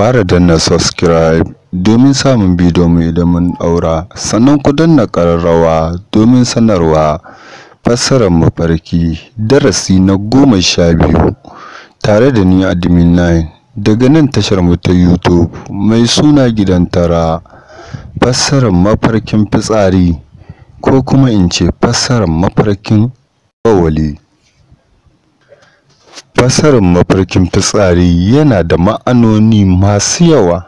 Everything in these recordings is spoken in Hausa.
Fara danna subscribe domin samun bidiyon mu idan mun ɗaura, sannan ku danna ƙararrawa domin sanarwa. Fassarar mafarki darasi na 12 tare da ni Admin 9 daga nan tashar mu ta YouTube mai suna Gidan Tara. Fassarar mafarkin fitsari ko kuma in ce fassarar mafarkin bawali. Fassarar mafarkin fitsari yana da ma'anoni masu yawa,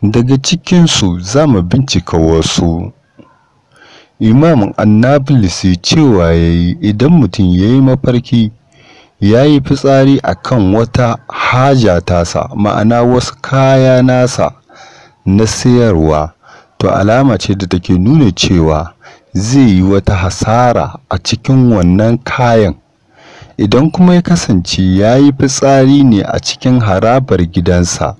daga cikinsu za mu bincika wasu. Imam An-Nabulsi cewa ya yi idan mutum ya yi mafarki ya yi fitsari a kan wata haja tasa, ma'ana wasu kaya nasa na sayarwa, to alama ce da take nuna cewa zai yi wata hasara a cikin wannan kayan. Idan kuma ya kasance ya yi fitsari ne a cikin harabar gidansa,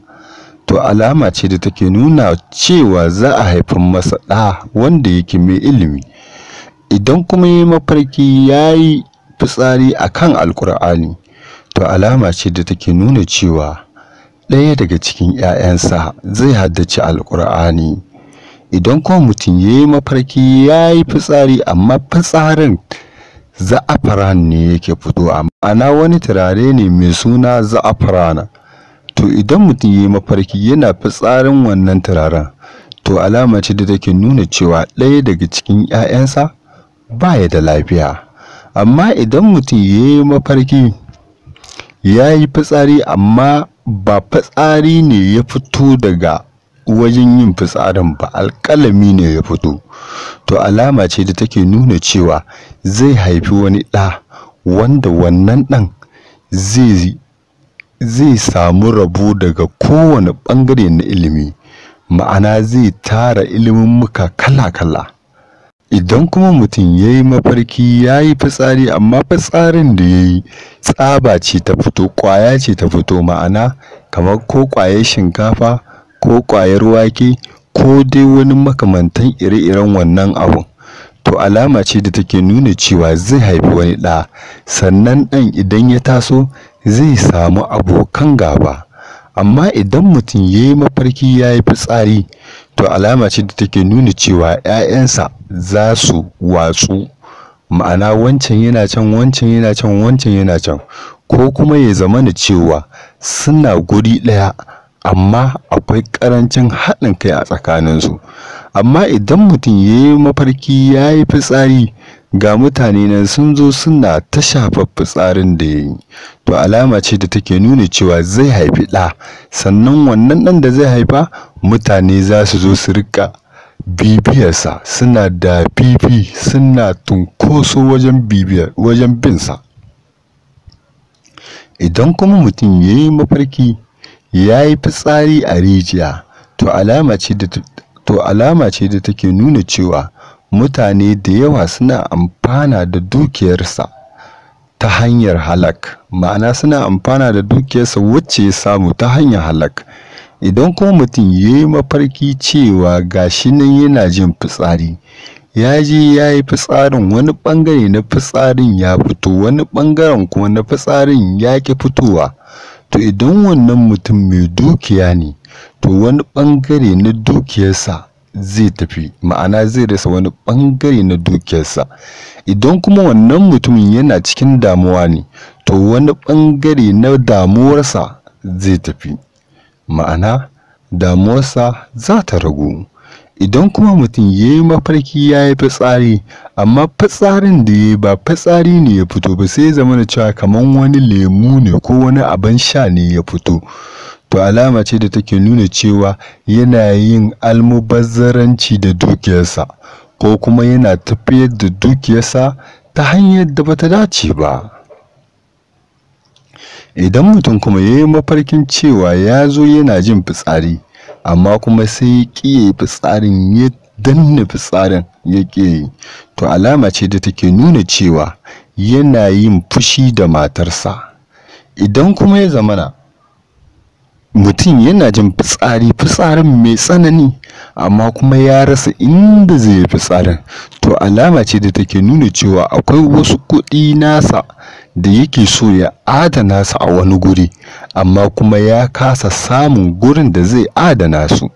to alama ce da take nuna cewa za a haifar masa ɗa wanda yake mai ilimi. Idan kuma ya yi mafarki ya yi fitsari a kan Alƙur'ani, to alama ce da take nuna cewa ɗaya daga cikin ‘ya'yansa zai haddace Alƙur'ani. Idan kuma mutum ya yi mafarki ya yi fitsari amma fitsarin za'afaran ne yake fitowa, ma'ana wani turare ne mai suna za'afaran, to idan mutum ya yi mafarki yana fitsarin wannan turaren, to alama ce da take nuna cewa ɗaya daga cikin ‘ya'yansa ba ya da lafiya. Amma idan mutum ya yi mafarki ya yi fitsari amma ba fitsari ne ya fito daga wajen yin fitsarin ba, alƙalami ne ya fito, to alama ce da take nuna cewa zai haifi wani ɗa wanda wannan ɗan zai samu rabo daga kowane ɓangare na ilimi, ma'ana zai tara ilimummuka kala-kala. Idan kuma mutum ya yi mafarki ya yi fitsari amma fitsarin da ya yi tsaba ce ta fito, ƙwaya ce ta fito, ma'ana kamar ko ƙwayar shinkafa ko ƙwayar wake ko dai wani makamantan ire-iren wannan abun, to alama ce da take nuna cewa zai haifi wani ɗa, sannan ɗan idan ya taso zai samu abokan gaba. Amma idan mutum ya yi mafarki ya yi fitsari, to alama ce da take nuna cewa ‘ya'yansa za su watsu, ma'ana wancan yana can, wancan yana can, wancan yana can, ko kuma ya zamana cewa suna guri ɗaya amma akwai ƙarancin haɗin kai a tsakaninsu. Amma idan mutum ya yi mafarki ya yi fitsari, ga mutane nan sun zo suna ta shafar fitsarin da ya yi, to alama ce da take nuna cewa zai haifi ɗa, sannan wannan ɗan da zai haifa mutane za su zo su riƙa bibiyarsa, suna da fifi, suna tunkoso wajen bibiyar wajen binsa. Idan kuma mutum ya yi mafarki ya yi fitsari a rijiya, to alama ce da take nuna cewa mutane da yawa suna amfana da dukiyarsa ta hanyar halak, ma'ana suna amfana da dukiyarsa wacce ya samu ta hanyar halak. Idan kuma mutum ya yi mafarki cewa ga shi nan yana jin fitsari, ya je ya yi fitsarin, wani ɓangare na fitsarin ya fito, wani ɓangaren kuma na fitsarin ya ƙi fitowa, to idan wannan mutum mai dukiya ne, to wani ɓangare na dukiyarsa zai tafi, ma'ana zai rasa wani ɓangare na dukiyarsa. Idan kuma wannan mutumin yana cikin damuwa ne, to wani ɓangare na damuwarsa zai tafi, ma'ana damuwarsa za ta ragu. Idan kuma mutum ya yi mafarki ya yi fitsari amma fitsarin da ya yi ba fitsari ne ya fito ba, sai ya zamana cewa kamar wani lemu ne ko wani abin sha ne ya fito, to alama ce da take nuna cewa yana yin almubazzaranci da dukiyarsa ko kuma yana tafiyar da dukiyarsa ta hanyar da bata dace ba. Idan mutum kuma ya yi mafarkin cewa ya zo yana jin fitsari amma kuma sai ya ƙi ya yi fitsarin, ya danne fitsarin ya ƙi ya yi, to alama ce da take nuna cewa yana yin fushi da matarsa. Idan kuma ya zamana mutum yana jin fitsari, fitsarin mai tsanani, amma kuma ya rasa inda zai yi fitsarin, to alama ce da take nuna cewa akwai wasu kuɗi nasa da yake so ya adana su a wani guri, amma kuma ya kasa samun gurin da zai adana su.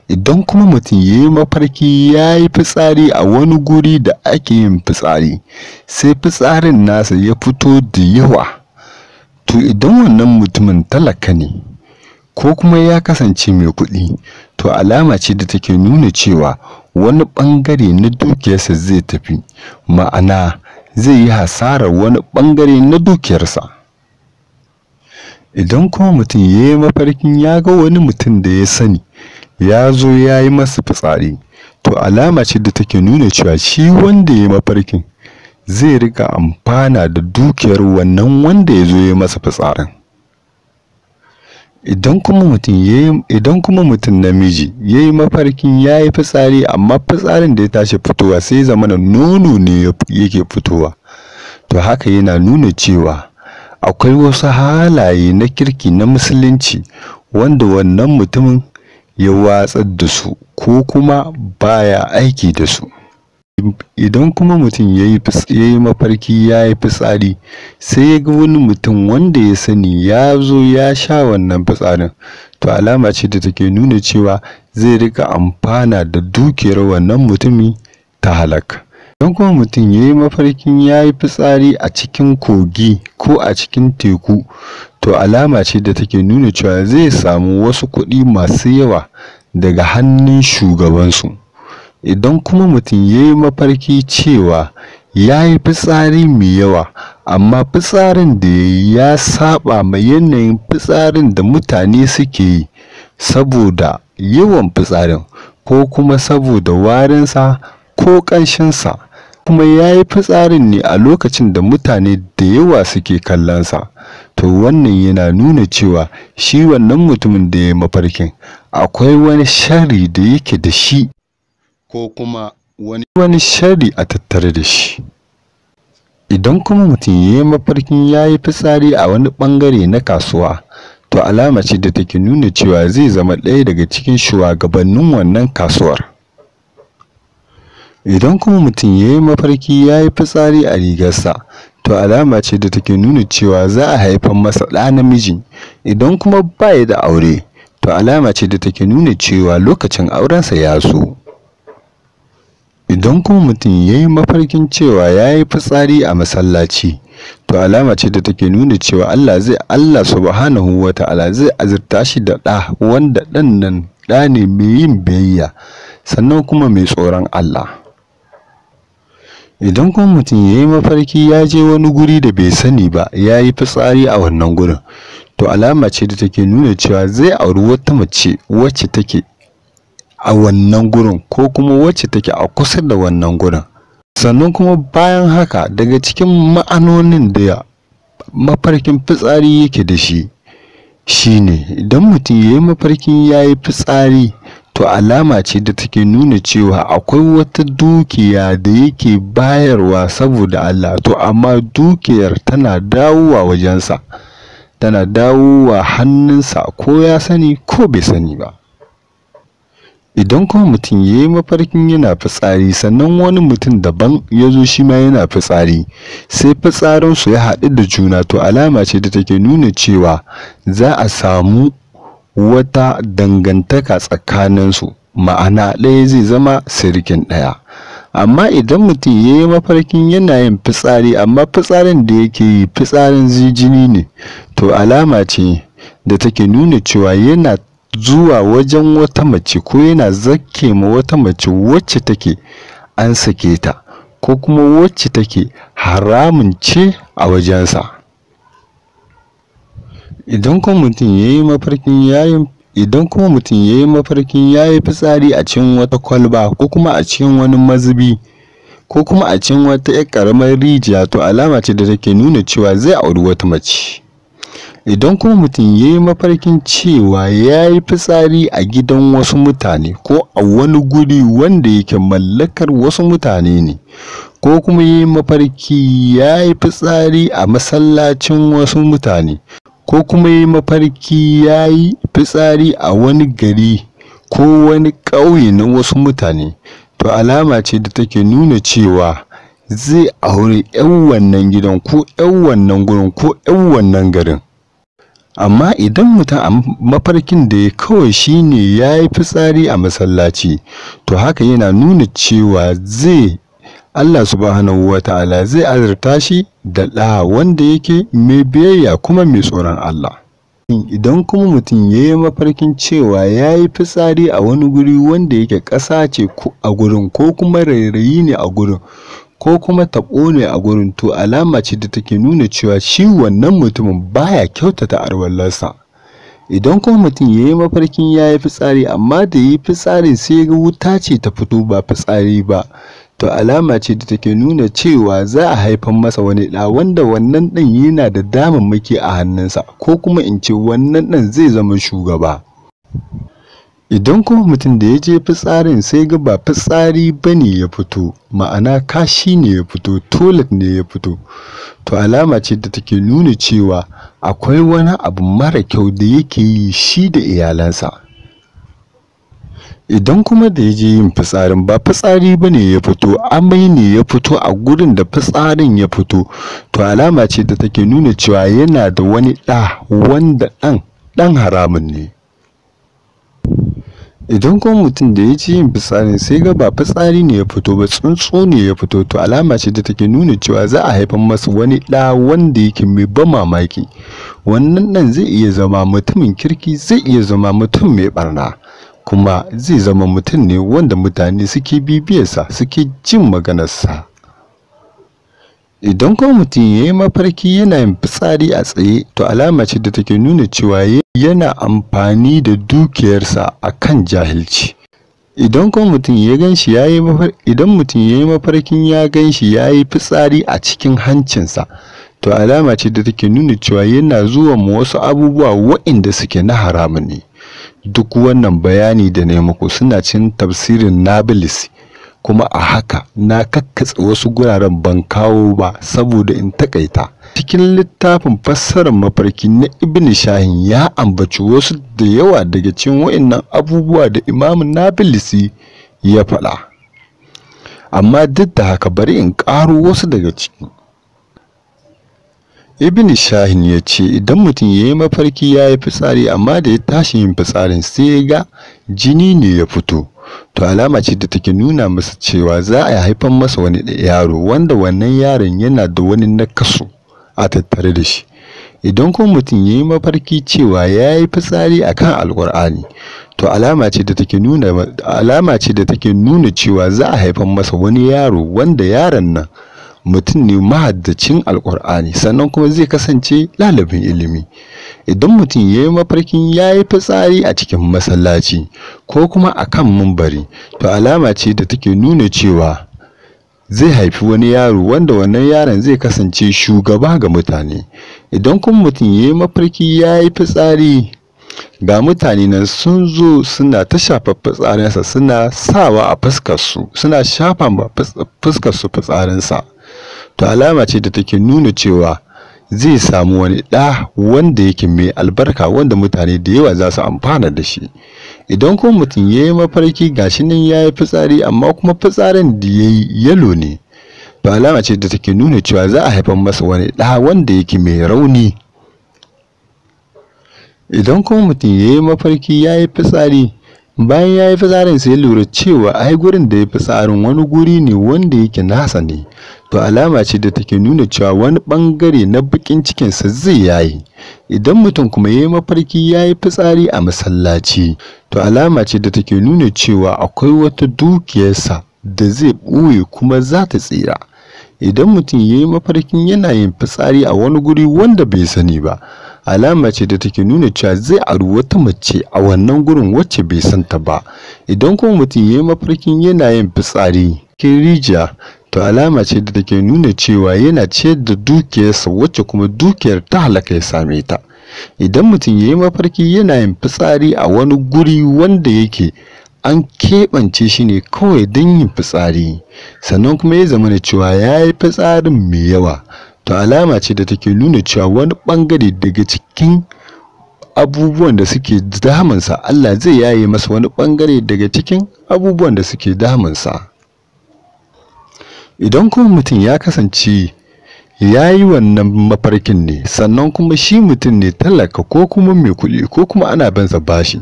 Idan kuma mutum ya yi mafarki ya yi fitsari a wani guri da ake yin fitsari, sai fitsarin nasa ya fito da yawa, to idan wannan mutumin talaka ne ko kuma ya kasance mai kuɗi, to alama ce da take nuna cewa wani ɓangare na dukiyarsa zai tafi, ma'ana zai yi hasarar wani ɓangare na dukiyarsa. Idan kuma mutum ya yi mafarkin ya ga wani mutum da ya sani ya zo ya yi masa fitsari, to alama ce da take nuna cewa shi wanda ya yi mafarkin zai riƙa amfana da dukiyar wannan wanda ya zo ya yi masa fitsarin. Idan kuma mutum namiji ya yi mafarkin ya yi fitsari, amma fitsarin da ya tashi fitowa sai ya zamana nono ne yake fitowa, to haka yana nuna cewa akwai wasu halaye na kirki na musulunci wanda wannan mutumin ya watsar da su ko kuma baya aiki da su. Idan kuma mutum ya yi mafarki ya yi fitsari, sai ya ga wani mutum wanda ya sani ya zo ya sha wannan fitsarin, to alama ce da take nuna cewa zai riƙa amfana da dukiyar wannan mutumi ta halak. Idan kuma mutum ya yi mafarkin ya yi fitsari a cikin kogi ko a cikin teku, to alama ce da take nuna cewa zai samu wasu kuɗi masu yawa daga hannun shugabansu. Idan kuma mutum ya yi mafarki cewa ya yi fitsari mai yawa, amma fitsarin da ya yi ya saɓa ma yanayin fitsarin da mutane suke yi saboda yawan fitsarin ko kuma saboda warinsa ko ƙanshinsa, kuma ya yi fitsarin ne a lokacin da mutane da yawa suke kallonsa, to wannan yana nuna cewa shi wannan mutumin da ya yi mafarkin akwai wani sharri da yake da shi ko kuma wani sharri a tattare da shi. Idan kuma mutum ya yi mafarkin ya yi fitsari a wani ɓangare na kasuwa, to alama ce da take nuna cewa zai zama ɗaya daga cikin shugabannin wannan kasuwar. Idan kuma mutum ya yi mafarki ya yi fitsari a rigarsa, to alama ce da take nuna cewa za a haifar masa ɗa namiji. Idan kuma ba ya da aure, to alama ce da take nuna cewa lokacin aurensa ya zo. Idan kuma mutum ya yi mafarkin cewa ya yi fitsari a masallaci, to alama ce da take nuna cewa Allah subhanahu wa ta'ala zai azurta shi da ɗa wanda ɗan nan ɗa ne mai yin biyayya sannan kuma mai tsoron Allah. Idan kuma mutum ya yi mafarki ya je wani guri da bai sani ba ya yi fitsari a wannan gurin, to alama ce da take nuna cewa zai auri wata mace wacce take a wannan gurin ko kuma wacce take a kusa da wannan gurin. Sannan kuma bayan haka, daga cikin ma'anonin da mafarkin fitsari yake da shi shine idan mutum ya yi mafarkin ya yi fitsari, to alama ce da take nuna cewa akwai wata dukiya da yake bayarwa saboda Allah, to amma dukiyar tana dawowa wajensa, tana dawowa hannunsa ko ya sani ko bai sani ba. Idan kuma mutum ya yi mafarkin yana fitsari, sannan wani mutum daban ya zo shi ma yana fitsari, sai fitsarinsu ya haɗu da juna, to alama ce da take nuna cewa za a samu wata dangantaka tsakaninsu, ma'ana ɗaya zai zama sirikin ɗaya. Amma idan mutum ya yi mafarkin yana yin fitsari, amma fitsarin da yake yi fitsarin jini ne, to alama ce da take nuna cewa yana zuwa wajen wata mace ko yana zakke ma wata mace wacce take an sake ta ko kuma wacce take haramun ce a wajensa. Idan kuma mutum ya yi mafarkin ya yi fitsari a cikin wata kwalba ko kuma a cikin wani mazubi ko kuma a cikin wata ƴar ƙaramar rijiya, to alama ce da take nuna cewa zai auri wata mace. Idan kuma mutum ya yi mafarkin cewa ya yi fitsari a gidan wasu mutane ko a wani guri wanda yake mallakar wasu mutane ne, ko kuma ya yi mafarki ya yi fitsari a masallacin wasu mutane, ko kuma ya yi mafarki ya yi fitsari a wani gari ko wani ƙauye na wasu mutane, to alama ce da take nuna cewa zai auri 'yar wannan gidan ko 'yar wannan gurin ko 'yar wannan garin. Amma idan mutum a mafarkin da ya kawai shine ya yi fitsari a masallaci, to haka yana nuna cewa zai Allah subhanahu wa ta'ala zai azurta shi da ɗa wanda yake mai biyayya kuma mai tsoron Allah. Idan kuma mutum ya yi mafarkin cewa ya yi fitsari a wani guri wanda yake ƙasa ce a gurin ko kuma rairayi ne a gurin ko kuma taɓo ne a gurin, to alama ce da take nuna cewa shi wannan mutumin baya kyautata arwallarsa. Idan kuma mutum ya yi mafarkin ya yi fitsari amma da ya yi fitsarin sai ya ga wuta ce ta fito ba fitsari ba, to alama ce da take nuna cewa za a haifar masa wani ɗa wanda wannan ɗan yana da damammaki a hannunsa, ko kuma in ce wannan ɗan zai zama shugaba. Idan kuma mutum da ya je fitsarin sai ga ba fitsari ba ne ya fito, ma'ana kashi ne ya fito, toilet ne ya fito, to alama ce da take nuna cewa akwai wani abu mara kyau da yake yi shi da iyalansa. Idan kuma da ya je yin fitsarin ba fitsari ba ne ya fito, amai ne ya fito a gurin da fitsarin ya fito, to alama ce da take nuna cewa yana da wani ɗa wanda ɗan haramun ne. Idan kuma mutum da ya je yin fitsarin sai ga ba fitsari ne ya fito ba, tsuntsu ne ya fito, to alama ce da take nuna cewa za a haifar masa wani ɗa wanda yake mai ban mamaki. Wannan ɗan zai iya zama mutumin kirki, zai iya zama mutum mai ɓarna, kuma zai zama mutum ne wanda mutane suke bibiyarsa, suke jin maganarsa. Idan kuma mutum ya yi mafarki yana yin fitsari a tsaye, to alama ce da take nuna cewa yana amfani da dukiyarsa a kan jahilci. Idan kuma mutum ya gan shi ya yi idan mutum ya yi mafarkin ya gan shi ya yi fitsari a cikin hancinsa, to alama ce da take nuna cewa yana zuwa ma wasu abubuwa waɗanda suke na haramun ne. Duk wannan bayani da na yi muku suna cikin tafsirin Nabilisi, kuma a haka na kakkatse wasu guraren ban kawo ba saboda in takaita. Cikin littafin fassarar mafarki na Ibn Shahin ya ambaci wasu da yawa daga cikin waɗannan abubuwa da Imam Nabilisi ya faɗa. Amma duk da haka bari in ƙaro wasu daga ciki. Ibn Shahin ya ce idan mutum ya yi mafarki ya yi fitsari amma da ya tashi yin fitsarin sai ya ga jini ne ya fito, to alama ce da take nuna masa cewa za a haifar masa wani yaro wanda wannan yaron yana da wani nakasu a tattare da shi. Idan kuma mutum ya yi mafarki cewa ya yi fitsari a kan Alƙur'ani, to alama ce da take nuna cewa za a haifar masa wani yaro wanda yaron nan mutum ne mahaddacin Alƙur'ani, sannan kuma zai kasance ɗalibin ilimi. Idan mutum ya yi mafarkin ya yi fitsari a cikin masallaci ko kuma a kan mumbari, to alama ce da take nuna cewa zai haifi wani yaro wanda wannan yaron zai kasance shugaba ga mutane. Idan kuma mutum ya yi mafarki ya yi fitsari, ga mutane nan sun zo suna ta shafa fitsarinsa, suna sawa a fuskarsu, suna shafa ma fuskarsu fitsarinsa, to alama ce da take nuna cewa zai samu wani ɗa wanda yake mai albarka wanda mutane da yawa za su amfana da shi. Idan kuma mutum ya yi mafarki gashi nan ya yi fitsari amma kuma fitsarin da ya yi yalo ne, to alama ce da take nuna cewa za a haifar masa wani ɗa wanda yake mai rauni. Idan kuma mutum ya yi mafarki ya yi fitsari, bayan ya yi fitsarin sai ya lura cewa ai gurin da ya fitsarin wani guri ne wanda yake nasa ne, to alama ce da take nuna cewa wani ɓangare na baƙin cikinsa zai yaye. Idan mutum kuma ya yi mafarki ya yi fitsari a masallaci, to alama ce da take nuna cewa akwai wata dukiyarsa da zai ɓoye kuma za ta tsira. Idan mutum ya yi mafarkin yana yin fitsari a wani guri wanda bai sani ba, alama ce da take nuna cewa zai auri wata mace a wannan gurin wacce bai santa ba. Idan kuma mutum ya yi mafarkin yana yin fitsari cikin rijiya, to alama ce da take nuna cewa yana ciyar da dukiyarsa wacce kuma dukiyar ta halaka ya same ta. Idan mutum ya yi mafarki yana yin fitsari a wani guri wanda yake an keɓance shi ne kawai don yin fitsari, sannan kuma ya zamana cewa ya yi fitsarin mai yawa, To alama ce da take nuna cewa wani ɓangare daga cikin abubuwan da suke damunsa Allah zai yaye masa wani ɓangare daga cikin abubuwan da suke damunsa. Idan kuma mutum ya kasance ya yi wannan mafarkin ne sannan kuma shi mutum ne talaka ko kuma mai kuɗi ko kuma ana binsa bashi,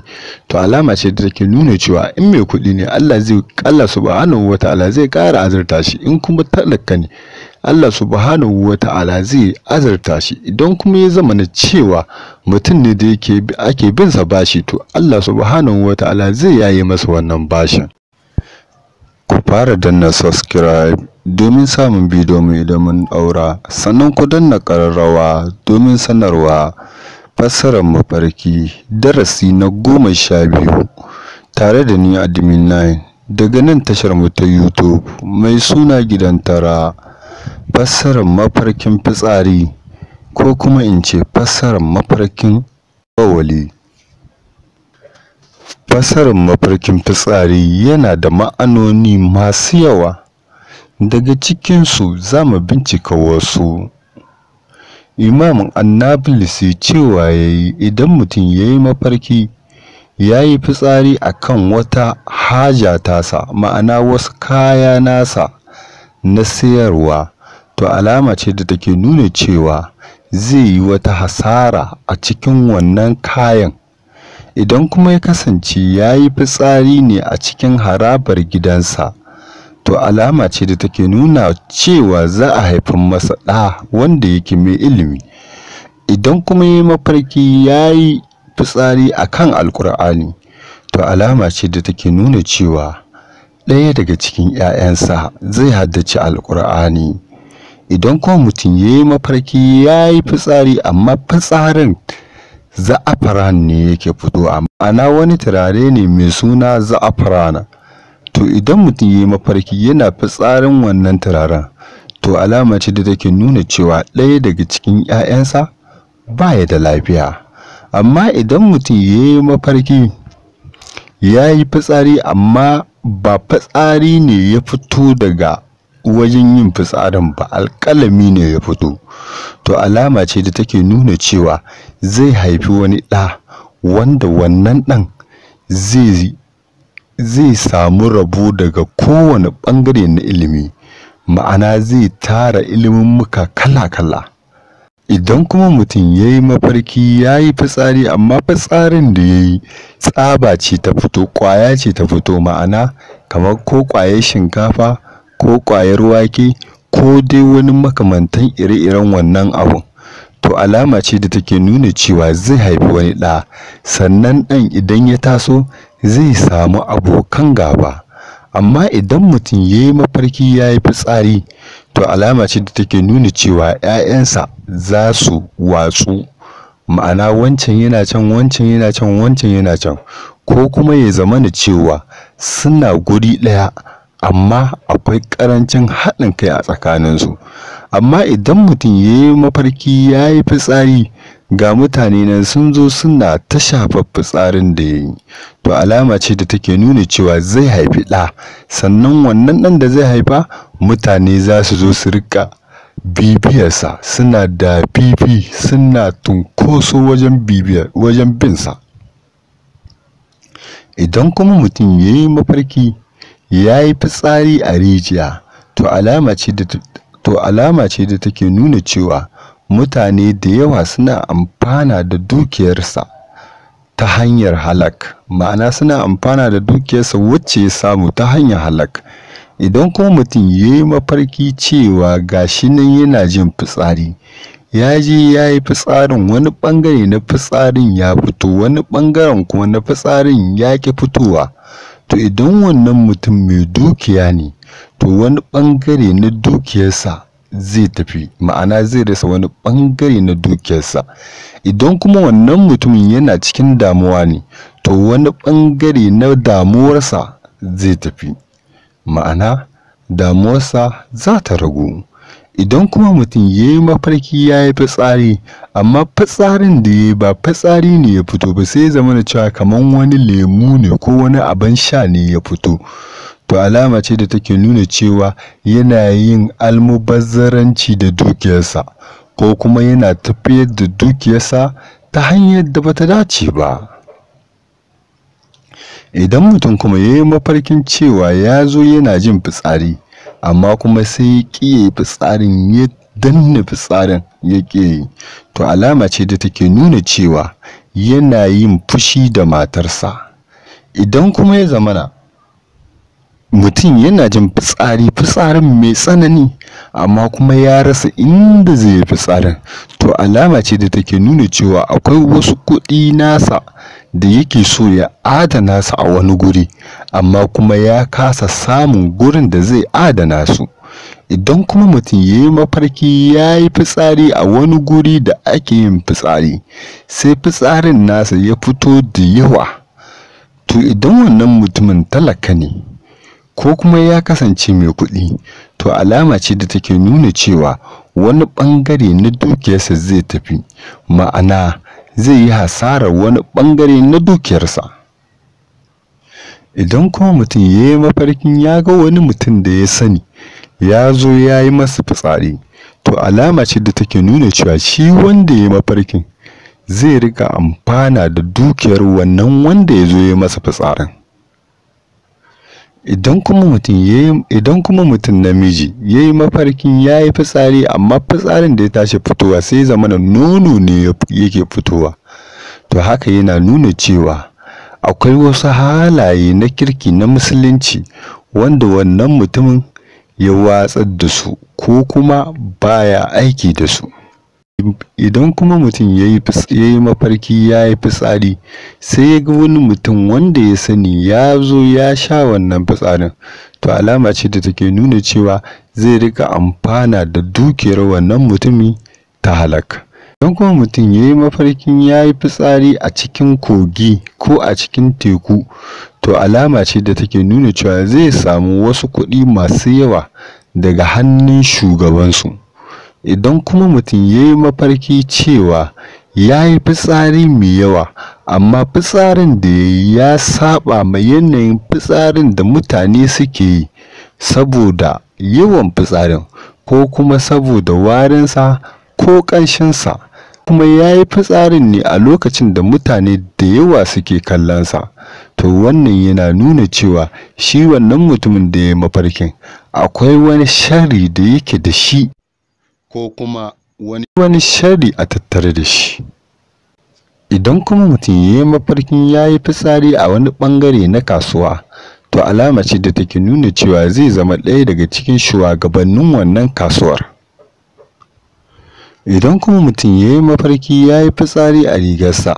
to alama ce da take nuna cewa in mai kuɗi ne Allah subhanahu wata'ala zai ƙara azurta shi, in kuma talaka ne Allah subhanahu wata'ala zai azurta shi. Idan kuma ya zama na cewa mutum ne da yake ake binsa bashi, to Allah subhanahu wata'ala zai yaye masa wannan bashin. Ku fara danna subscribe domin samun bidiyo mu idan mun ɗaura, sannan ku danna ƙararrawa domin sanarwa. Fassarar mafarki darasi na 12 tare da ni Admin 9 daga nan tashar mu ta YouTube mai suna Gidan Tara. Fassarar mafarkin fitsari ko kuma in ce fassarar mafarkin bawali. Fassarar mafarkin fitsari yana da ma'anoni masu yawa, daga cikinsu za mu bincika wasu. Imam An-Nabulsi cewa ya yi idan mutum ya yi mafarki ya yi fitsari a kan wata haja tasa, ma'ana wasu kaya nasa na sayarwa, to alama ce da take nuna cewa zai yi wata hasara a cikin wannan kayan. Idan kuma ya kasance ya yi fitsari ne a cikin harabar gidansa, to alama ce da take nuna cewa za a haifar masa ɗa wanda yake mai ilimi. Idan kuma ya yi mafarki ya yi fitsari a kan Alƙur'ani, to alama ce da take nuna cewa ɗaya daga cikin ‘ya'yansa zai haddace Alƙur'ani. Idan kuma mutum ya yi mafarki ya yi fitsari amma fitsarin za'afaran ne yake fitowa, ma'ana wani turare ne mai suna za'afaran, to idan mutum ya yi mafarki yana fitsarin wannan turaren, to alama ce da take nuna cewa ɗaya daga cikin ‘ya'yansa ba ya da lafiya. Amma idan mutum ya yi mafarki ya yi fitsari amma ba fitsari ne ya fito daga wajen yin fitsarin ba, alƙalami ne ya fito, to alama ce da take nuna cewa zai haifi wani ɗa wanda wannan ɗan zai samu rabo daga kowane ɓangare na ilimi, ma'ana zai tara ilimummuka kala-kala. Idan kuma mutum ya yi mafarki ya yi fitsari amma fitsarin da ya yi tsaba ce ta fito, ƙwaya ce ta fito, ma'ana kamar ko ƙwayar shinkafa ko ƙwayar wake ko dai wani makamantan ire-iren wannan abun, to alama ce da take nuna cewa zai haifi wani ɗa, sannan ɗan idan ya taso zai samu abokan gaba. Amma idan mutum ya yi mafarki ya yi fitsari, to alama ce da take nuna cewa ‘ya'yansa za su watsu, ma'ana wancan yana can, wancan yana can, wancan yana can, ko kuma ya zamana cewa suna guri ɗaya amma akwai ƙarancin haɗin kai a tsakaninsu. Amma idan mutum ya yi mafarki ya yi fitsari, ga mutane nan sun zo suna ta shafar fitsarin da ya yi, to alama ce da take nuna cewa zai haifi ɗa, sannan wannan ɗan da zai haifa mutane za su zo su riƙa bibiyarsa, suna da fifi, suna tunkoso wajen bibiyar wajen binsa. Idan kuma mutum ya yi mafarki ya yi fitsari a rijiya, to alama ce da take nuna cewa mutane da yawa suna amfana da dukiyarsa ta hanyar halak, ma'ana suna amfana da dukiyarsa wacce ya samu ta hanyar halak. Idan kuma mutum ya yi mafarki cewa ga shi nan yana jin fitsari, ya je ya yi fitsarin, wani ɓangare na fitsarin ya fito, wani ɓangaren kuma na fitsarin ya ƙi fitowa, to idan wannan mutum mai dukiya ne, to wani ɓangare na dukiyarsa zai tafi, ma'ana zai rasa wani ɓangare na dukiyarsa. Idan kuma wannan mutumin yana cikin damuwa ne, to wani ɓangare na damuwarsa zai tafi, ma'ana damuwarsa za ta ragu. Idan kuma mutum ya yi mafarki ya yi fitsari amma fitsarin da ya yi ba fitsari ne ya fito ba, sai ya zamana cewa kamar wani lemu ne ko wani abin sha ne ya fito, to alama ce da take nuna cewa yana yin almubazzaranci da dukiyarsa, ko kuma yana tafiyar da dukiyarsa ta hanyar da bata dace ba. Idan mutum kuma ya yi mafarkin cewa ya zo yana jin fitsari, amma kuma sai ya ƙi ya yi fitsarin, ya danne fitsarin ya ƙi yi, to alama ce da take nuna cewa yana yin fushi da matarsa. Idan kuma ya zamana mutum yana jin fitsari, fitsarin mai tsanani, amma kuma ya rasa inda zai yi fitsarin, to alama ce da take nuna cewa akwai wasu kuɗi nasa da yake so ya adana su a wani guri, amma kuma ya kasa samun gurin da zai adana su. Idan kuma mutum ya yi mafarki ya yi fitsari a wani guri da ake yin fitsari, sai fitsarin nasa ya fito da yawa, to idan wannan mutumin talaka ne ko kuma ya kasance mai kuɗi, to alama ce da take nuna cewa wani ɓangare na dukiyarsa zai tafi, ma'ana zai yi hasarar wani ɓangare na dukiyarsa. Idan kuma mutum ya yi mafarkin ya ga wani mutum da ya sani ya zo ya yi masa fitsari, to alama ce da take nuna cewa shi wanda ya yi mafarkin zai riƙa amfana da dukiyar wannan wanda ya zo ya yi masa fitsarin. Idan kuma mutum namiji ya yi mafarkin ya yi fitsari, amma fitsarin da ya tashi fitowa sai ya zamana nono ne yake fitowa, to haka yana nuna cewa akwai wasu halaye na kirki na musulunci wanda wannan mutumin ya watsar da su ko kuma baya aiki da su. Idan kuma mutum ya yi mafarki ya yi fitsari, sai ya ga wani mutum wanda ya sani ya zo ya sha wannan fitsarin, to alama ce da take nuna cewa zai riƙa amfana da dukiyar wannan mutumi ta halak. Idan kuma mutum ya yi mafarkin ya yi fitsari a cikin kogi ko a cikin teku, to alama ce da take nuna cewa zai samu wasu kuɗi masu yawa daga hannun shugabansu. Idan kuma mutum ya yi mafarki cewa ya yi fitsari mai yawa, amma fitsarin da ya yi ya saɓa ma yanayin fitsarin da mutane suke yi saboda yawan fitsarin ko kuma saboda warinsa ko ƙanshinsa, kuma ya yi fitsarin ne a lokacin da mutane da yawa suke kallonsa, to wannan yana nuna cewa shi wannan mutumin da ya yi mafarkin akwai wani sharri da yake da shi ko kuma wani sharri a tattare da shi. Idan kuma mutum ya yi mafarkin ya yi fitsari a wani ɓangare na kasuwa, to alama ce da take nuna cewa zai zama ɗaya daga cikin shugabannin wannan kasuwar. Idan kuma mutum ya yi mafarki ya yi fitsari a rigarsa,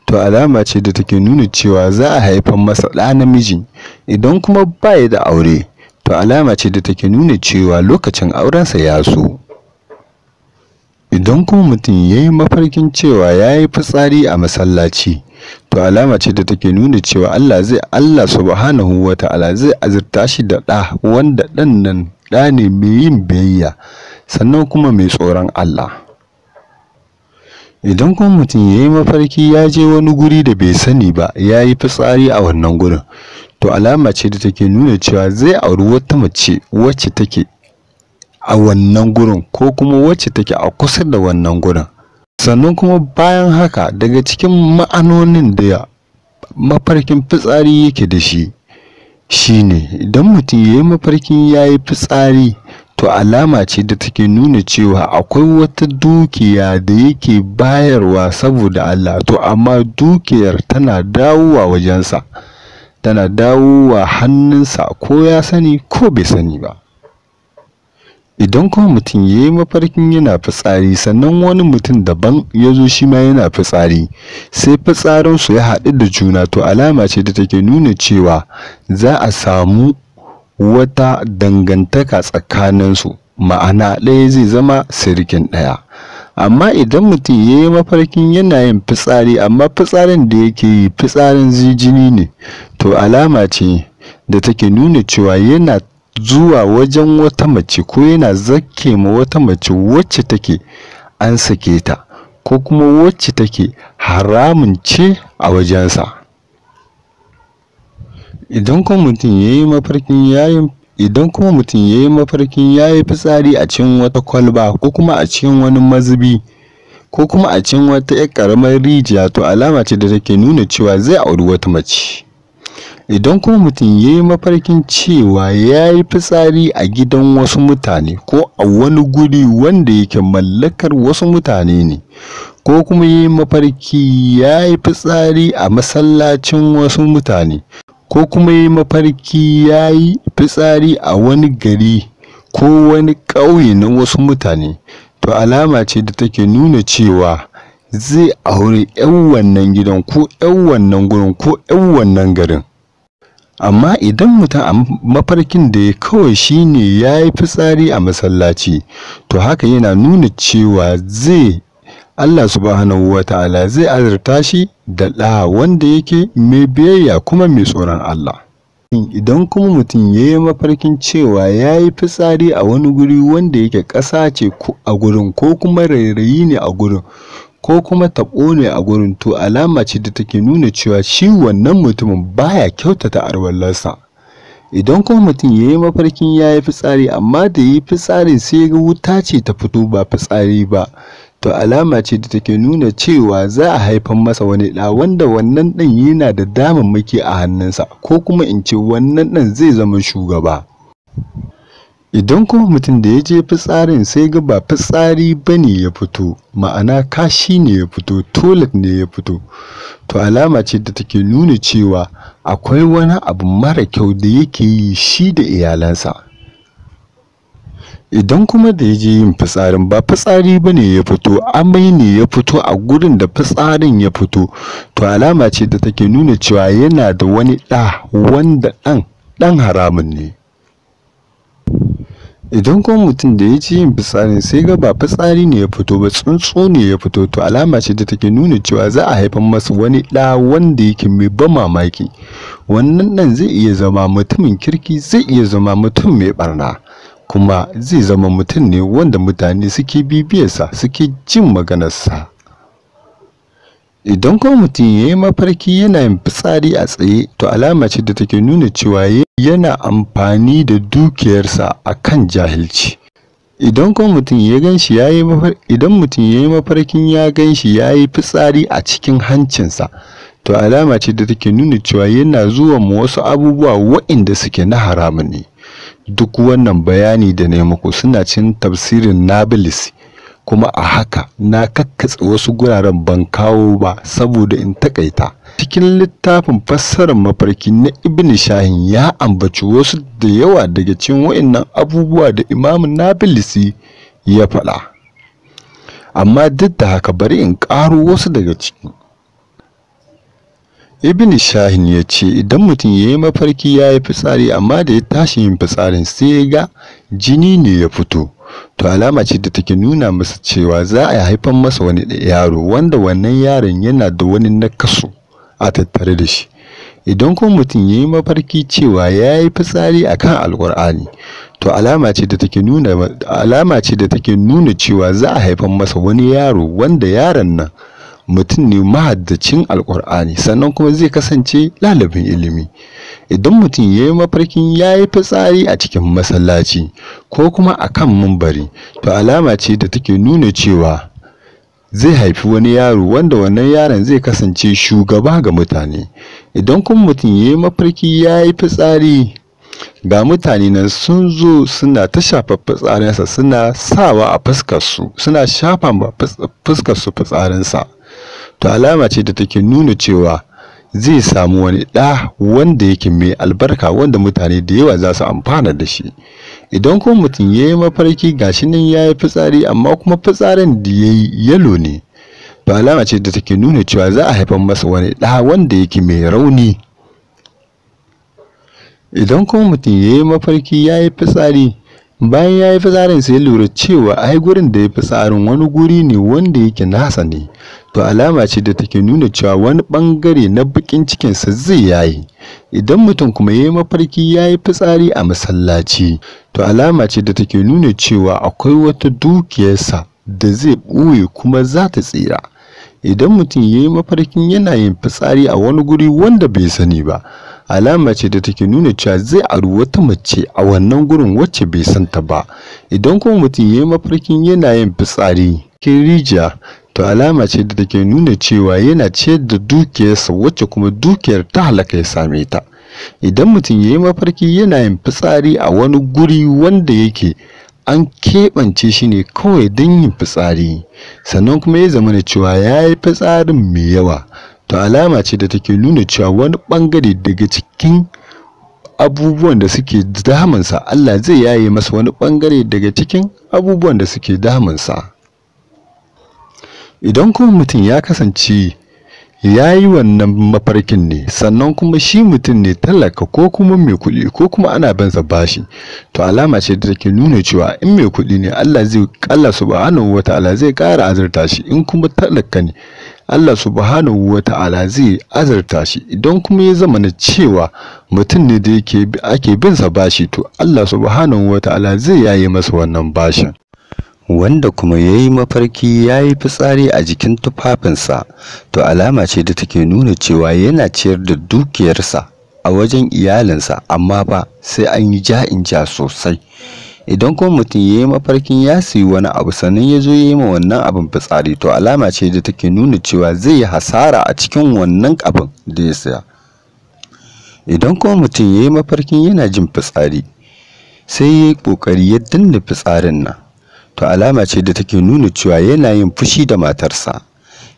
to alama ce da take nuna cewa za a haifar masa ɗa namiji. Idan kuma ba ya da aure, to alama ce da take nuna cewa lokacin aurensa ya zo. Idan kuma mutum ya yi mafarkin cewa ya yi fitsari a masallaci, to alama ce da take nuna cewa Allah subhanahu wa ta'ala zai azurta shi da ɗa, wanda ɗan nan ɗa ne mai yin biyayya sannan kuma mai tsoron Allah. Idan kuma mutum ya yi mafarki ya je wani guri da bai sani ba, ya yi fitsari a wannan gurin, to alama ce da take nuna cewa zai auri wata mace wacce take a wannan gurin ko kuma wacce take a kusa da wannan gurin. Sannan kuma bayan haka, daga cikin ma'anonin da mafarkin fitsari yake da shi shine idan mutum ya yi mafarkin ya yi fitsari, to alama ce da take nuna cewa akwai wata dukiya da yake bayarwa saboda Allah, to amma dukiyar tana dawowa wajensa, tana dawowa hannunsa ko ya sani ko bai sani ba. Idan kuma mutum ya yi mafarkin yana fitsari, sannan wani mutum daban ya zo shi ma yana fitsari, sai fitsarinsu ya haɗu da juna, to alama ce da take nuna cewa za a samu wata dangantaka tsakaninsu, ma'ana ɗaya zai zama sirikin ɗaya. Amma idan mutum ya yi mafarkin yana yin fitsari, amma fitsarin da yake yi fitsarin jini ne, to alama ce da take nuna cewa yana zuwa wajen wata mace ko yana zakke ma wata mace wacce take an sake ta ko kuma wacce take haramun ce a wajensa. Idan kuma mutum ya yi mafarkin ya yi fitsari a cikin wata kwalba ko kuma a cikin wani mazubi ko kuma a cikin wata 'yar ƙaramar rijiya, to alama ce da take nuna cewa zai auri wata mace. Idan kuma mutum ya yi mafarkin cewa ya yi fitsari a gidan wasu mutane ko a wani guri wanda yake mallakar wasu mutane ne, ko kuma ya yi mafarki ya yi fitsari a masallacin wasu mutane, ko kuma ya yi mafarki ya yi fitsari a wani gari ko wani ƙauye na wasu mutane, to alama ce da take nuna cewa zai auri 'yan wannan gidan ko 'yan wannan gurin ko 'yan wannan garin. Amma idan mutum a mafarkin da ya kawai shine ya yi fitsari a masallaci, to haka yana nuna cewa zai Allah subhanahu wa ta'ala zai azurta shi da ɗa wanda yake mai biyayya kuma mai tsoron Allah. Idan kuma mutum ya yi mafarkin cewa ya yi fitsari a wani guri wanda yake ƙasa ce a gurin ko kuma rairayi ne a gurin ko kuma taɓo ne a gurin, to alama ce da take nuna cewa shi wannan mutumin baya kyautata arwallarsa. Idan kuma mutum ya yi mafarkin ya yi fitsari amma da ya yi fitsarin sai ga wuta ce ta fito ba fitsari ba, to alama ce da take nuna cewa za a haifar masa wani ɗa wanda wannan ɗan yana da damammaki a hannunsa, ko kuma in ce wannan ɗan zai zama shugaba. Idan kuma mutum da ya je fitsarin sai ga ba fitsari ba ne ya fito, ma'ana kashi ne ya fito, toilet ne ya fito, to alama ce da take nuna cewa akwai wani abu mara kyau da yake yi shi da iyalansa. Idan kuma da ya je yin fitsarin ba fitsari ba ne ya fito, amai ne ya fito a gurin da fitsarin ya fito, to alama ce da take nuna cewa yana da wani ɗa wanda ɗan haramun ne. Idan kuma mutum da ya je yin fitsarin sai ga ba fitsari ne ya fito ba, tsuntsu ne ya fito, to alama ce da take nuna cewa za a haifar masa wani ɗa wanda yake mai ban mamaki. Wannan ɗan zai iya zama mutumin kirki, zai iya zama mutum mai ɓarna, kuma zai zama mutum ne wanda mutane suke bibiyarsa, suke jin maganarsa. Idan kuma mutum ya yi mafarki yana yin fitsari a tsaye, to alama ce da take nuna cewa yana amfani da dukiyarsa a kan jahilci. Idan kuma mutum ya ganshi ya yi idan mutum ya yi mafarkin ya ganshi ya yi fitsari a cikin hancinsa, to alama ce da take nuna cewa yana zuwa ma wasu abubuwa waɗanda suke na haramun ne. Duk wannan bayani da na yi muku suna cikin tafsirin Nabilisi, kuma a haka na kakkatse wasu guraren ban kawo ba saboda in takaita. Cikin littafin fassarar mafarki na Ibn Shahin ya ambaci wasu da yawa daga cikin waɗannan abubuwa da Imam Nabilisi ya faɗa. Amma duk da haka bari in ƙaro wasu daga ciki. Ibn Shahin ya ce idan mutum ya yi mafarki ya yi fitsari amma da ya tashi yin fitsarin sai ya ga jini ne ya fito, to alama ce da take nuna masa cewa za a haifar masa wani yaro wanda wannan yaron yana da wani nakasu a tattare da shi. Idan kuma mutum ya yi mafarki cewa ya yi fitsari a kan Alƙur'ani, to alama ce da take nuna cewa za a haifar masa wani yaro wanda yaron nan mutum ne mahaddacin Alƙur'ani, sannan kuma zai kasance ɗalibin ilimi. Idan mutum ya yi mafarkin ya yi fitsari a cikin masallaci ko kuma a kan mumbari, to alama ce da take nuna cewa zai haifi wani yaro wanda wannan yaron zai kasance shugaba ga mutane. Idan kuma mutum ya yi mafarki ya yi fitsari, ga mutane nan sun zo suna ta shafa fitsarinsa, suna sawa a fuskarsu, suna shafa ma fuskarsu fitsarinsa, to alama ce da take nuna cewa zai samu wani ɗa wanda yake mai albarka wanda mutane da yawa za su amfana da shi. Idan kuma mutum ya yi mafarki gashi nan ya yi fitsari amma kuma fitsarin da ya yi yalo ne, to alama ce da take nuna cewa za a haifar masa wani ɗa wanda yake mai rauni. Idan kuma mutum ya yi mafarki ya yi fitsari, bayan ya yi fitsarin sai ya lura cewa ai gurin da ya fitsarin wani guri ne wanda yake nasa ne, to alama ce da take nuna cewa wani ɓangare na baƙin cikinsa zai yaye. Idan mutum kuma ya yi mafarki ya yi fitsari a masallaci, to alama ce da take nuna cewa akwai wata dukiyarsa da zai ɓoye kuma za ta tsira. Idan mutum ya yi mafarkin yana yin fitsari a wani guri wanda bai sani ba, alama ce da take nuna cewa zai auri wata mace a wannan gurin wacce bai san ta ba. Idan kuma mutum ya yi mafarkin yana yin fitsari cikin rijiya, to alama ce da take nuna cewa yana ciyar da dukiyarsa wacce kuma dukiyar ta halaka ya same ta. Idan mutum ya yi mafarki yana yin fitsari a wani guri wanda yake an keɓance shi ne kawai don yin fitsari, sannan kuma ya zamana cewa ya yi fitsarin mai yawa, to alama ce da take nuna cewa wani ɓangare daga cikin abubuwan da suke damunsa Allah zai yaye masa wani ɓangare daga cikin abubuwan da suke damunsa. Idan kuma mutum ya kasance ya yi wannan mafarkin ne sannan kuma shi mutum ne talaka ko kuma mai kuɗi ko kuma ana bin sa bashi, to alama ce da take nuna cewa in mai kuɗi ne Allah subhanahu wata'ala zai ƙara azurta shi, in kuma talaka ne Allah subhanahu wata'ala zai azurta shi. Idan kuma ya zamana cewa mutum ne da yake ake bin sa bashi, to Allah subhanahu wata'ala zai yaye masa wannan bashin. Wanda kuma ya yi mafarki ya yi fitsari a jikin tufafinsa, to alama ce da take nuna cewa yana ciyar da dukiyarsa a wajen iyalinsa, amma ba sai an yi ja-in-ja sosai. Idan kuma mutum ya yi mafarkin ya sayi wani abu sannan ya zo ya yi ma wannan abin fitsari, to alama ce da take nuna cewa zai yi hasara a cikin wannan abin da ya saya. Idan kuma mutum ya yi mafarkin yana jin fitsari sai ya yi ƙoƙari ya danne fitsarin nan, to alama ce da take nuna cewa yana yin fushi da matarsa.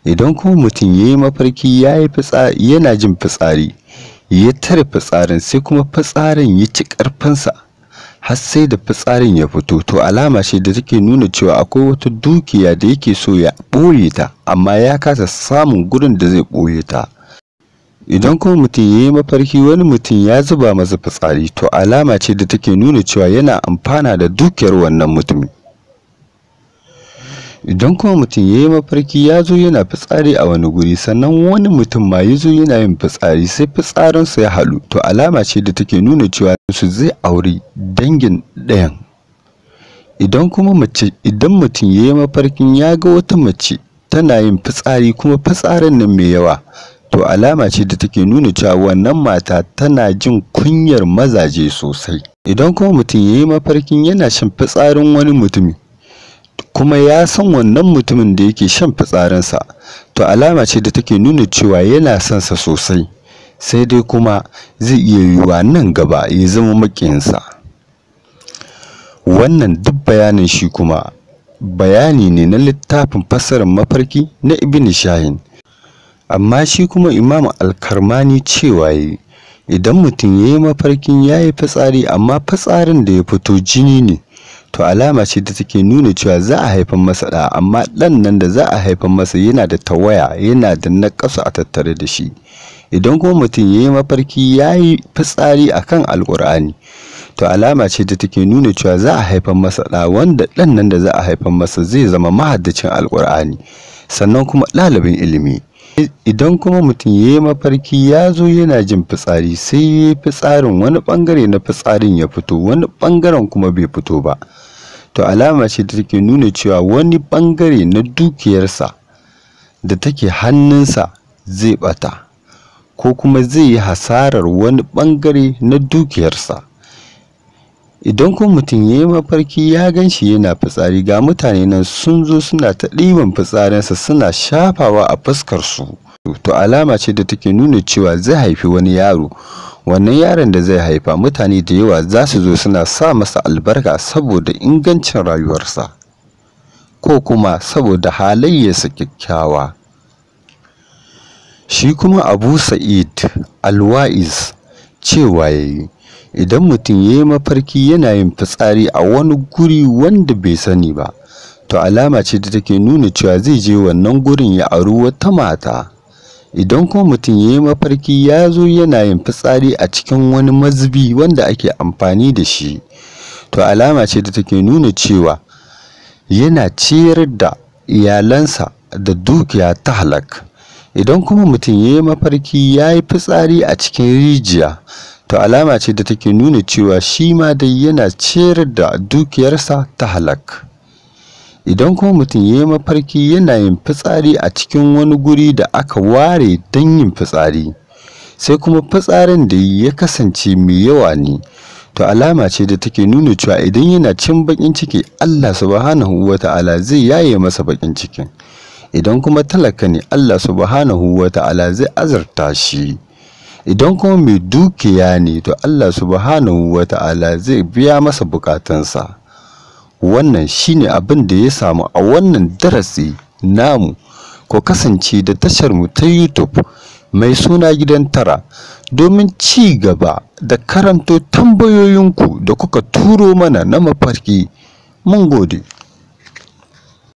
Idan kuma mutum ya yi mafarki yana jin fitsari ya tare fitsarin sai kuma fitsarin ya ci ƙarfinsa har sai da fitsarin ya fito, to alama ce da take nuna cewa akwai wata dukiya da yake so ya ɓoye ta amma ya kasa samun gurin da zai ɓoye ta. Idan kuma mutum ya yi mafarki wani mutum ya zuba masa fitsari, to alama ce da take nuna cewa yana amfana da dukiyar wannan mutumin. Idan kuma mutum ya yi mafarki ya zo yana fitsari a wani guri sannan wani mutum ma ya zo yana yin fitsari sai fitsarinsa ya haɗu, to alama ce da take nuna cewa su zai auri dangin ɗayan. Idan kuma idan mutum ya yi mafarkin ya ga wata mace tana yin fitsari kuma fitsarin nan mai yawa, to alama ce da take nuna cewa wannan mata tana jin kunyar mazaje sosai. Idan kuma mutum ya yi mafarkin yana shan fitsarin wani mutumi kuma ya san wannan mutumin da yake shan fitsarinsa, to alama ce da take nuna cewa yana son sa sosai, sai dai kuma zai iya yiwuwa nan gaba ya zama maƙiyinsa. Wannan duk bayanin shi kuma bayani ne na littafin fassarar mafarki na Ibn Shahin. Amma shi kuma Imam Al-Karmani cewa yayi idan mutum ya yi mafarkin ya yi fitsari amma fitsarin da ya fito jini ne, to alama ce da take nuna cewa za a haifar masa ɗa, amma ɗan nan da za a haifar masa yana da tawaya, yana da naƙasu a tattare da shi. Idan kuma mutum ya yi mafarki ya yi fitsari a kan Alƙur'ani, to alama ce da take nuna cewa za a haifar masa ɗa wanda ɗan nan da za a haifar masa zai zama mahaddacin Alƙur'ani sannan kuma ɗalibin ilimi. Idan kuma mutum ya yi mafarki ya zo yana jin fitsari sai ya yi fitsarin wani ɓangare na fitsarin ya fito wani ɓangaren kuma bai fito ba, to alama ce da take nuna cewa wani ɓangare na dukiyarsa da take hannunsa zai ɓata ko kuma zai yi hasarar wani ɓangare na dukiyarsa. Idan kuma mutum ya yi mafarki ya gan shi yana fitsari, ga mutane nan sun zo suna ta ɗiban fitsarinsa suna shafawa a fuskarsu, to alama ce da take nuna cewa zai haifi wani yaro. Wannan yaron da zai haifa mutane da yawa za su zo suna sa masa albarka saboda ingancin rayuwarsa ko kuma saboda halayyarsa kyakkyawa. Shi kuma Abu Sa'id Al-Wa'iz cewa yayi idan mutum ya yi mafarki yana yin fitsari a wani guri wanda bai sani ba, to alama ce da take nuna cewa zai je wannan gurin ya auri wata mata. Idan kuma mutum ya yi mafarki ya zo yana yin fitsari a cikin wani mazubi wanda ake amfani da shi, to alama ce da take nuna cewa yana ciyar da iyalansa da dukiya ta halak. Idan kuma mutum ya yi mafarki ya yi fitsari a cikin rijiya, to alama ce da take nuna cewa shi ma dai yana ciyar da dukiyarsa ta halak. Idan kuma mutum ya yi mafarki yana yin fitsari a cikin wani guri da aka ware don yin fitsari, Sai kuma fitsarin da ya kasance mai yawa ne, to alama ce da take nuna cewa idan yana cin baƙin ciki, Allah Subhanahu wa Ta'ala zai yaye masa baƙin cikin. Idan kuma talaka ne, Allah Subhanahu wa Ta'ala zai azurta shi. Idan kuma mai dukiya ne, to Allah Subhanahu wa Ta'ala zai biya masa bukatunsa. Wannan shine abin da ya samu a wannan darasi namu. Ku kasance da tashar mu ta YouTube mai suna Gidan Tara domin ci gaba da karanto tambayoyinku da kuka turo mana na mafarki. Mun gode.